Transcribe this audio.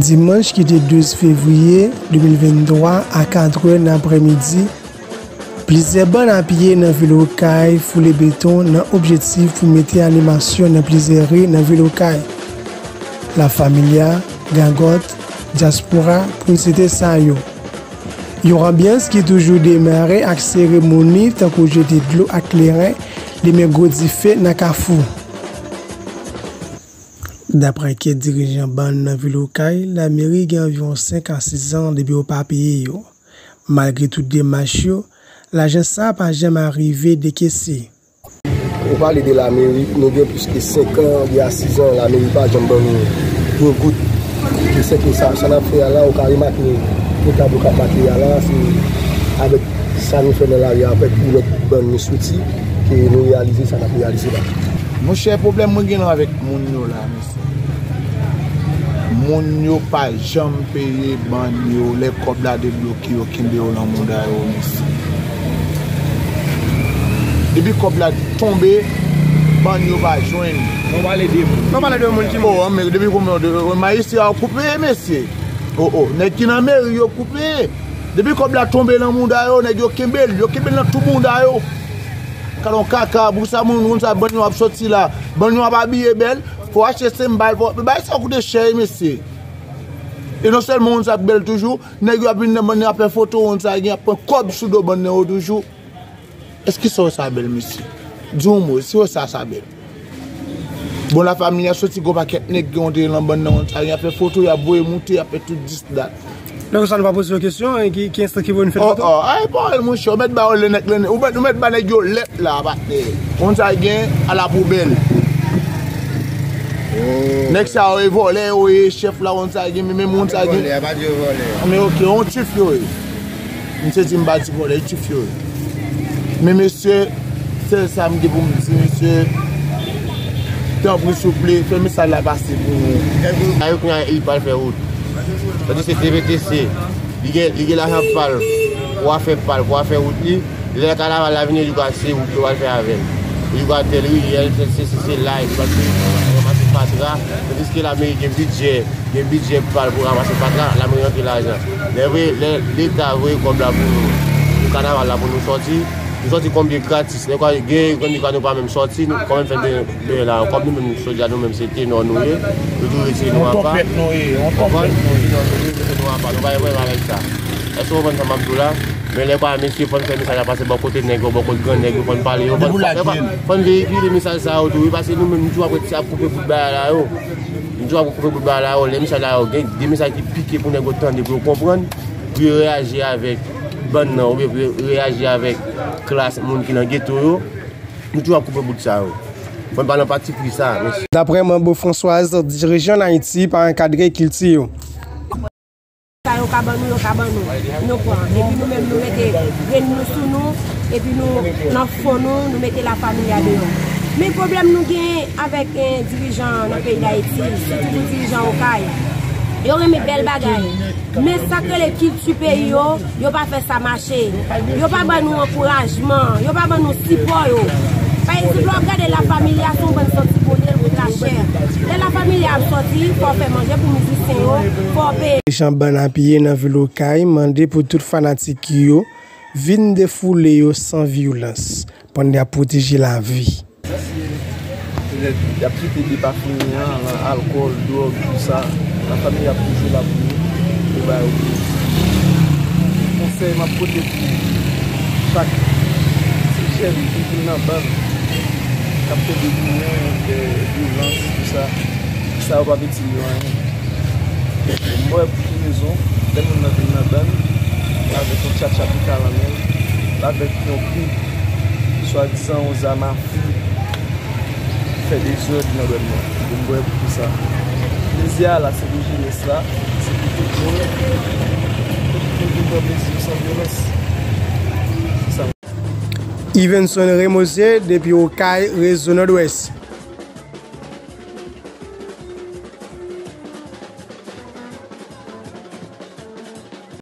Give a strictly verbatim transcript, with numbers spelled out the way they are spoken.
Dimanch ki te douz fevriye de mil venntwa a katrè nan aprèmidi, plizyè bann apiye nan vil Okay foule beton nan objektif pou mete animasyon nan plizyè ri nan vil Okay. La Familia, Gagòt, Dyaspora, pou n site sa yo. Yon anbyans ki toujou demare ak seremoni tankou jete dlo ak kleren, limen gwo dife nan kafou. Daprè kèk dirijan bann nan vil Okay, lameri gen anviwon senk a sis zan depi yo pa peye yo. Malgre tout demach yo, lajan sa a pa janm arive dekese. Ou pale de lameri, nou gen plis ke senk an, de a sis an, lameri pa janm ban nou yon goud. Ke se ke sa, sa n ap fè a la, ou ka remake, ke tablo k ap make a la, se avèk sa nou fè nan lari a, avèk yon lòt bann estrikti, ke nou reyalize sa n ap reyalize la. Monchè, pwoblèm mwen gen avèk moun yo la, mesye. Moun yo pa janm peye bann yo, lè kòb la debloke, yo kenbe yo nan mouda yo, mesye. Depi kòb la tonbe, bann yo pa jwenn. Nou pale de moun. Nou pale de moun ki mò. Oh, men depi konbyen de, majistra yo koupe, mesye. Oh, oh, nèg ki nan meri yo koupe. Depi kòb la tonbe nan mouda yo, nèg yo kenbe l, yo kenbe l nan tou mouda yo. Kalon kaka, pou sa moun, moun sa, bann yo ap soti la, bann yo ap abiye bèl, fò achte senbal, fò, bagay sa koute chè, mesye. E non sèlman moun sa ap bèl toujou, nèg yo ap vin nan bann nan ap fè foto, moun sa gen ap pran kòb sou do bann nan yo toujou. Èske sa w sa bèl, mesye? Di yon mo, si w sa sa bèl. Bon, la Familia soti gwo pakèt nèg ki antre nan bann nan, moun sa gen ap fè foto, y ap voye moute, y ap fè tout dis dat. Donk sa nou pa poze yo kesyon, e ki, ki enstans ki pou nou fè foto? Oh, oh, ay, pawòl, monchè, ou mèt ba yo lè nèg, lè, ou mèt, ou mèt ba nèg yo lèt la, patnè. Moun sa gen a la poubèl. Nèg sa yo e vòlè, yo e chèf la, moun sa gen, men, men moun sa gen. Vòlè, a pa di yo vòlè. Men oke, yon tif yo ye. M sezi m pa di vòlè, tif yo ye. Men mesye, sèl sa m gen pou m di, mesye, tanpri, souple, fè mesaj la pase pou nou. Sa yo kounye a, li pral fè wout. Sa di se T V T C. Li gen, li gen lajan pa l, pou afè pa l, pou afè wout li. Lè kanaval la vini, li pral se wout yo pral fè avè l. Li pral tèl riyèl, tèl sesi, se la, li pral fè ranmase fatra. Tandiske lameri gen bidjè, gen bidjè pa l pou ranmase fatra, lameri rantre lajan. Lè vre, lè Leta voye kòb la pou nou, pou kanaval la pou nou sòti, nou sòti konbyen gratis. Lè kwa gen, gen de kwa nou pa menm sòti, nou kanmenm fè de, de la. Kòm nou menm, jodi a nou menm se tenò nou ye, nou tou retire nou apa. Yon tonpèt nou ye, yon tonpèt nou ye. Tenò nou ye, retire nou apa. Nou pa gen pwoblèm avèk sa. Èske w konprann sa m ap di w la? Men lè kwa mesye, fò n fè mesaj la pase bò kote nèg yo, bò kote gran nèg yo, fò n pale yo, fò n, fò n veyikile mesaj sa yo tou, wi, paske nou menm, nou toujou ap ret ap koupe bout bagay la yo. Nou toujou ap koupe bout bagay la yo. Lè mesaj la yo, gen de mesaj ki pike pou nèg yo tande, pou yo konprann, pou yo reyaji avèk bann nan, oubyen pou yo reyaji avèk klas moun ki nan geto yo. Nou toujou ap koupe bout sa yo. Fò n pa nan pati pri sa, mesye. Daprè Manbo Françoise, dirijan ann Ayiti pa ankadre kilti yo. Sa yo ka ban nou, yo ka ban nou. Nou pran. Epi nou menm, nou mete grenn nou sou nou, epi nou, nan fon nou, nou mete La Familia deyò. Men pwoblèm nou gen avèk, eh, dirijan nan peyi Dayiti, sitou pou dirijan Okay. Yo renmen bèl bagay. Men sa k rele kilti peyi yo, yo pa fè sa mache. Yo pa ban nou ankourajman, yo pa ban nou sipò yo. Pa egzanp, lè w ap gade La Familia, se yon bann sòti bonè, l kout la chè. Lè La Familia ap sòti, fò w fè manje pou mizisyen yo, fò w peye. Jan bann apiye nan vil Okay mande pou tout fanatik yo vin defoule yo san vyolans, pandan y ap pwoteje lavi. Petèt, y ap kite depafini an nan alkòl, dwòg, tout sa. La Familia ap toujou la pou nou, pou ba yo plis. Konsèy m ap pote pou chak ti jèn ki vin nan bann, k ap fè debouyon, fè vyolans, tout sa, sa yo p ap itil yo anyen. M wè pou ki rezon lè moun nan vin nan bann avèk yon tchatcha pita nan men l, avèk yon pik, swadizan yon zam a fè dezòd nan bann nan. Bon, m wè pou ki sa. Plezi a la, se pou jenès la, se pou tout moun. Tout moun vin pran plezi yo san vyolans. Se sa. Yvenson Remose, depi Okay, Rezo Nòdwès.